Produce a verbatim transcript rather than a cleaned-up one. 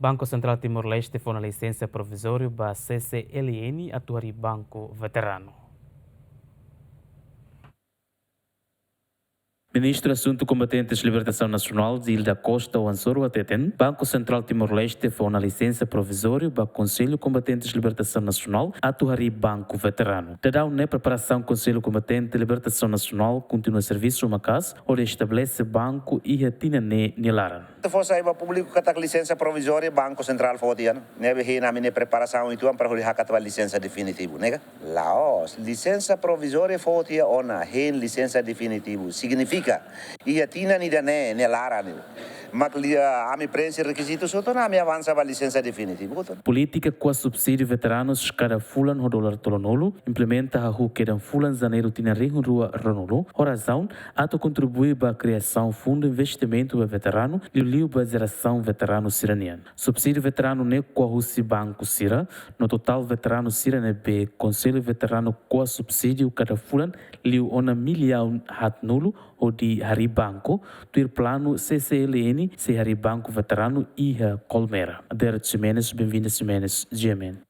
Banku Sentrál Timor-Leste fó ona lisensa provizóriu ba C C L N atu harii banku veteranu. Ministru Asuntu Kombatentes Libertasaun Nasionál, Zilda Costa Wansoru hateten, Banku Sentrál Timor-Leste fó ona lisensa provizóriu ba Konsellu Kombatentes Libertasaun Nasionál atu harii banku veteranu. Daudaun ne'e preparasaun Konsellu Kombatente Libertasaun Nasionál kontinua servisu maka'as hodi estabelese banku iha tinan ne'e nia laran. Atu fó sai ba públiku katak lisensa provizóriu Banku Sentrál fó tiha ona. Ne'ebé hein ami-nia preparasaun uitoan para hodi hakat ba lisensa definitivu, ne'e ka? La'ós, lisensa provizóriu fó tiha ona, hein lisensa definitivu. Signifika, iha tinan ida-ne'e, nia laran ne'e. Mak liu ami preenxe rekizitu hotu ona, ami avansa ba lisensa definitivu hotu ona. Polítika ko'a subsídiu veteranus kada fulan ho dolar tolunulu, implementa hahú kedan fulan Janeiru tinan rihun rua ruanulu, ho razaun atu kontribui ba kriasaun fundu investimentu ba veteranu, liuliu ba jerasaun veteranu sira-nian. Subsídiu veteranu ne'e ko'a husi banku sira, no totál veteranu sira ne'ebé Konsellu Veteranu ko'a subsídiu kada fulan liu ona millaun haatnulu hodi harii banku, tuir planu C C L N sei harii banku veteranu iha Colmera. Adérito Ximenes, Benvinda Ximenes, G M N.